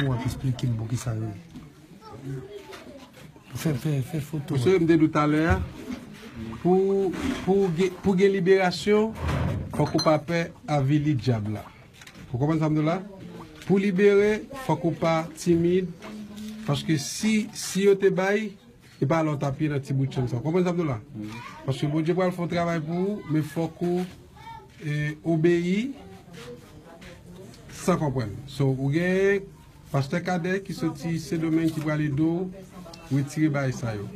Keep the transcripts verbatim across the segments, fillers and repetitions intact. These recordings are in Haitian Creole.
mo w ap esplike m pou ki sa yo ye. Fè, fè, fè foto. Misye, m te di w talè a, pou, pou, gen, pou gen liberasyon, fòk ou pa pè avili dyab la. Ou konprann sa m di w la? Pou libere, fòk ou pa timid, paske si, si yo te bay, e pa la w t ap ye nan ti bout chanm sa. Ou konprann sa m di w la? Paske Bondye pral fè yon travay pou ou, men fòk ou e, obeyi san konprann. So, ou gen Pastè Kadè ki soti Sendomeng ki pral ede w retire bagay sa yo.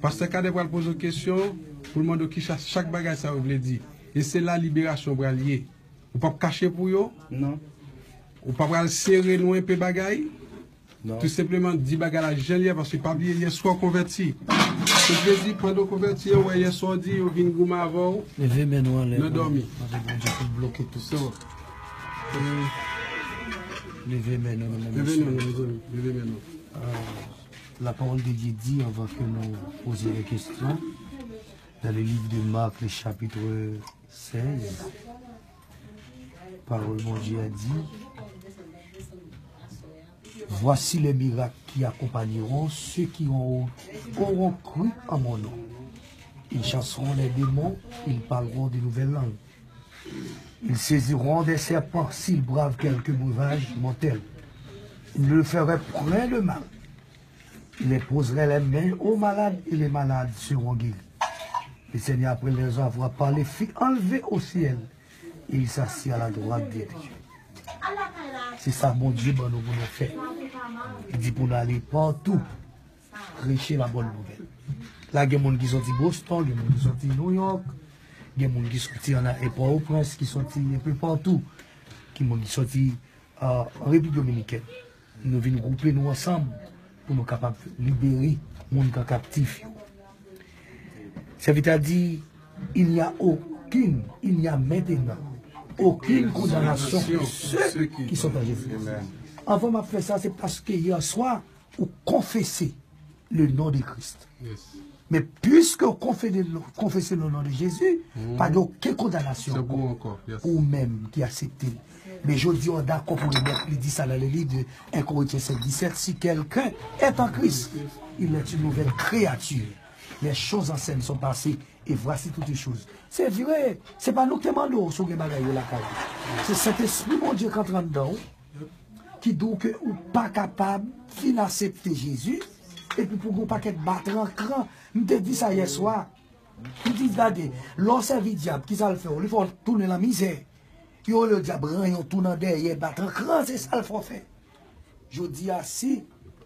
Pastè Kadè pral poze w kesyon pou l mande w kisa chak bagay sa yo vle di. E se la liberasyon pral ye. Ou p ap kache pou yo. Non. Ou pa pral sere nou enpe bagay. Non. Tou senpleman di bagay la jan l ye, paske pa bliye yèswa w konvèti. Sa vle di, pandan w konvèti, yo wè yèswa w di, yo vin goumen avè w. Leve men nou anlè. Nan dòmi. Mande Bondye pou l bloke tout. So, Leve men nou nan men leve men nou. Nou, mezanmi, leve men nou. La parole de Dieu dit, avant que nous posions les questions, dans le livre de Marc, le chapitre seize, parole Bondye a dit, voici les miracles qui accompagneront ceux qui ont, auront cru en mon nom. Ils chasseront les démons, ils parleront de nouvelles langues. Ils saisiront des serpents s'ils boivent quelque breuvage mortel. Ils ne leur feraient point de mal. Ils imposeraient les mains aux malades et les malades seront guéris. Le Seigneur, après leur avoir parlé, fut enlevé au ciel. Et il s'assit à la droite de Dieu. Se sa Bondye ban nou pou nou fè. Li di pou nou ale patou, preche la bonne nouvelle. La gen moun ki soti Boston, gen moun ki soti New York, gen moun ki soti an Pòtoprens, ki soti enpe patou, gen moun ki soti an Repiblik Dominikèn. Nou vin gwoupe nou ansanm pou nou kapab libere moun ki an kaptif yo. Sèvitè a di, il n'y a aucune, il n'y a maintenant aucune condamnation pour ceux qui sont en Jésus. Anvan m ap fè sa, se paske yè swa ou konfese le nom de Christ. Men piske ou konfese le nom de Jésus, pa gen okenn kondanasyon pou ou menm ki aksepte l. Men jodi a, w dakò pou remèt, li di sa nan le livre de un Corinthiens cinq dix-sept, si quelqu'un est en Christ, il est une nouvelle créature. Les choses anciennes sont passées et voici toutes choses. Se vre, se pa nou ki te mande w si w gen bagay yo lakay ou. Se Sentespri Bondye k antre anndan w, ki di w ke ou pa kapab fin aksepte Jezi, epi pou gen yon pakèt batran kran. M te di sa yè swa. M di, gade, lè w sèvi dyab, kisa l fè w? Li fè w tounen nan mizè. Yo rele dyab ranyon tou nan dèyè, batran kran, se sa l fè w fè. Jodi a, si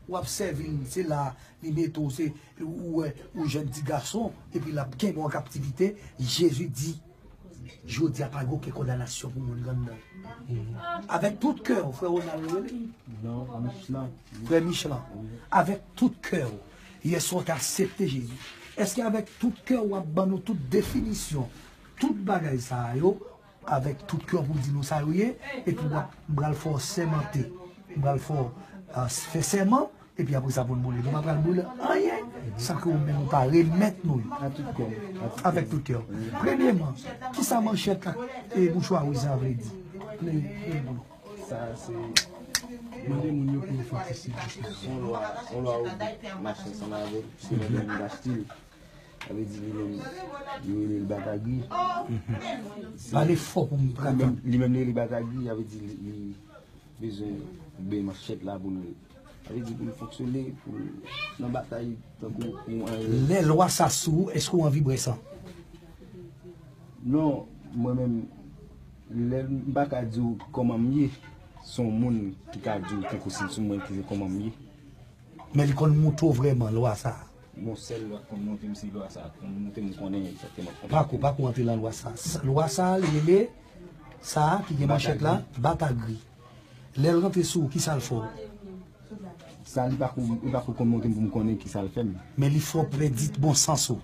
w ap sèvi l, se la li mete w, se ou wè ou jèn ti gason, epi l ap kenbe w an kaptivite, Jezi di, jodi a pa gen okenn kondanasyon pou moun ki anndan. Avèk tout kè w, frè Ronald, ou rele? Non, Michlan. Frè Michlan, avèk tout kè w, yè swa w te aksepte Jezi. Èske avèk tout kè w ap ban nou tout definisyon, tout bagay sa yo, avèk tout kè w pou di nou sa yo ye, epi w ap, m pral fè w sèmante, m pral fè w, ah, fè sèman, epi apre sa pou n boule. Nou pa pral boule anyen san ke ou menm ou pa remèt nou yo. A tout kè. Avèk tout kè w. Premyèman, kisa manchèt ak e, mouchwa wouj sa vle di? Li, li bon. Sa se. Mande moun yo pou yo fè ti sijisyon. On lwa, on lwa ou mache ansanm avèk, se lè moun achte l. Sa vle di li menm, yo rele l batagri. Pale fò pou m Li menm, li menm li rele batagri, sa vle di li, li bezwen Oubyen manchèt la pou l, sa vle di pou l fonksyone, pou l nan batay tankou pou anyen. Lè lwa sa sou ou, èske w anvi bwè san? Non, mwen menm, lè m pa ka di w kòman m ye, se yon moun ki ka di w tankou si sou mwen ki se kòman m ye. Men li konn moute w vrèman lwa sa a. Yon sèl lwa k konn moute m, se lwa sa a k konn moute m, m konnen egzakteman kòman. Pako, pako antre nan lwa sa a. Lwa sa a, li rele sa a ki gen manchèt la, batagri. Lè l rantre sou ou, ki sa l fè w? Sa, li pako, li pako konn moute m pou m konnen ki sa l fè m. Men li fè w pèdi bon sans ou.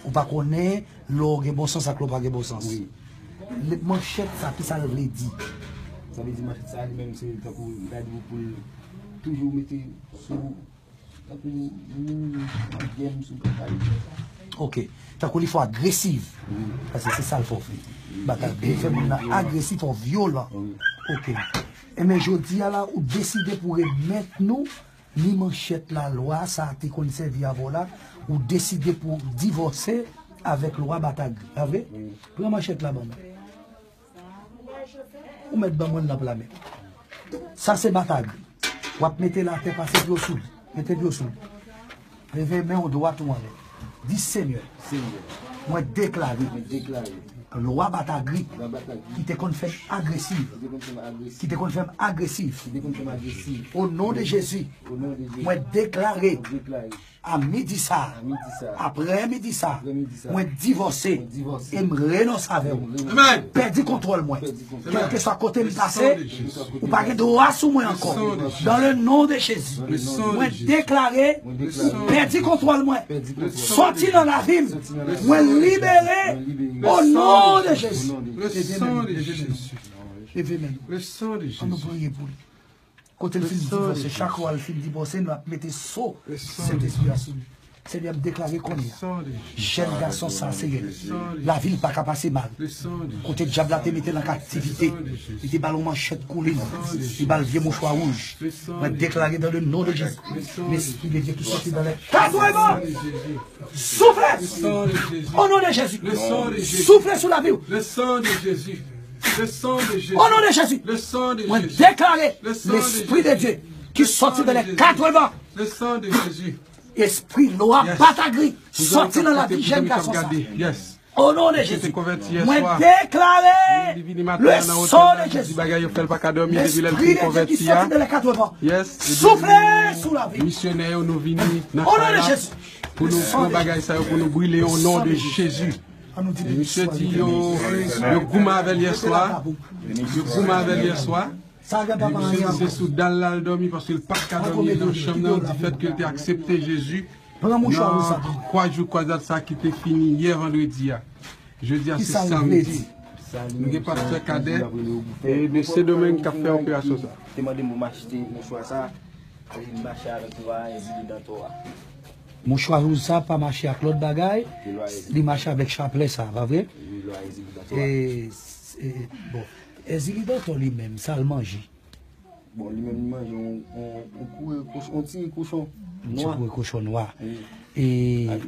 Ou pa konnen lè w gen bon sans ak lè w pa gen bon sans. Wi. Manchèt sa, ki sa l vle di? Sa vle di manchèt sa, li menm, se tankou gade pou l toujou mete sou, tankou, mm, gen m sou bagay. Ok. Tankou li fè w agresiv. Wi. Paske se sa l fè w fè. Batay. Li fè moun nan agresif, fè w vyolan. Wi. Ok. Enben, jodi a la, ou deside pou remèt nou ni manchèt la, lwa sa a te konn sèvi avè w la, ou deside pou divòse avèk lwa batagri, pa vre? Wi. Pran manchèt la ban mwen. Ou mèt ban mwen l nan pla men. Sa se batagri. W ap mete l atè, pase pye w sou li. Mete pye w sou li. Leve men w dwat ou anlè. Di, Senyè, Senyè, mwen deklare, mwen deklare lwa batagri, lwa batagri, ki te konn fè m agresif, ki te konn fè m agresif, ki te konn fè m agresif, ki te konn fè m agresif. O non de Jezi, o non de Jezi, mwen deklare, mwen deklare, a midi sa, a midi sa, aprè midi sa, aprè midi sa, mwen divòse, mwen divòse, e m renonse avè w. Mwen renonse avè w. Amèn. Pèdi kontwòl mwen. Pèdi kontwòl mwen. Kèlkeswa kote m pase, ou pa gen dwa sou mwen ankò. Dans le nom de Jésus. Mwen deklare, ou pèdi kontwòl mwen. Sòti nan lavi m. Mwen libere. O non de Jezi. Le sang de Jésus. Leve men nou. Le sang de Jésus. Ann nou priye pou li. Kote l fin divòse, chak lwa l fin divòse, nou ap mete so Sentespri a sou li. Senyè, m deklare kounye a, jèn gason sa, Senyè, lavi l pa ka pase mal. Kote dyab la te mete l an kaptivite, li te ba l yon manchèt koulin, li ba l vye mouchwa wouj. Mwen deklare dans le nom de Jésus, l'Esprit de Dieu qui sortit dans les quatre vents, souffle au nom de Jésus, souffle sou lavi w. Le sang de Jésus. Le sang de Jésus. Au nom de Jésus. Le sang de Jésus. Mwen deklare l'Esprit de Dieu qui sortit dans les quatre vents. Le sang de Jésus. Espri lwa batagri, sòti nan lavi jèn gason sa. Yes. O non de Jezi. Mwen deklare le sang de Jezi. L'Esprit de Dieu qui sortit dans les quatre vents. Yes. Souffle sou lavi. Misyonè yo, nou vini nan kay la pou nou pran bagay sa yo, pou nou brile o non de Jezi. Misye di yo, yo goumen avè l yèswa. Yo goumen avè l yèswa. Misye di se sou dal la l dòmi paske l pa t ka dòmi nan chanm nan difèt ke l te aksepte Jezi nan kwa jou kwazad sa ki te fini yè vandredi a. Jodi a se samdi. Nou gen pastè Kadè e de Sendomeng k ap fè operasyon sa. Te mande m pou m achte mouchwa sa, li mache avèk lwa Ezili Dantò a. Mouchwa wouj sa pa mache ak lòt bagay, li mache avèk chaplè sa, pa vre? E, e, bon, Ezili Dantò li menm, sa l manje? Bon, li menm li manje yon, yon, yon koure kochon, yon ti kochon nwa. Yon ti koure kochon nwa. E